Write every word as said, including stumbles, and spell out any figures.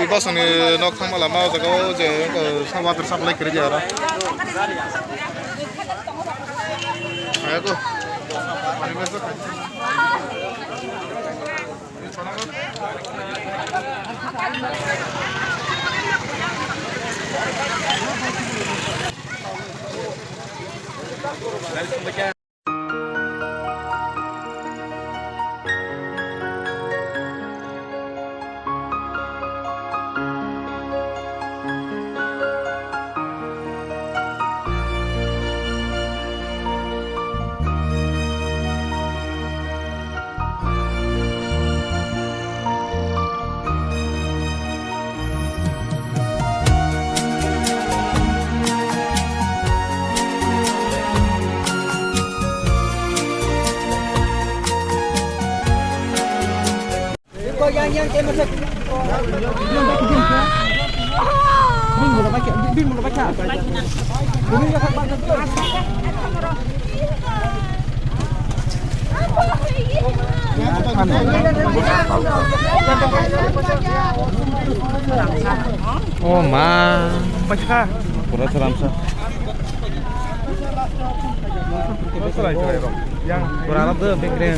Bosongni nok thangma lama o jaga o je, eh, sa water supply kwrwi di aro. Ayo ko. O ma. Pura seram sa. Pura rok de, bengre.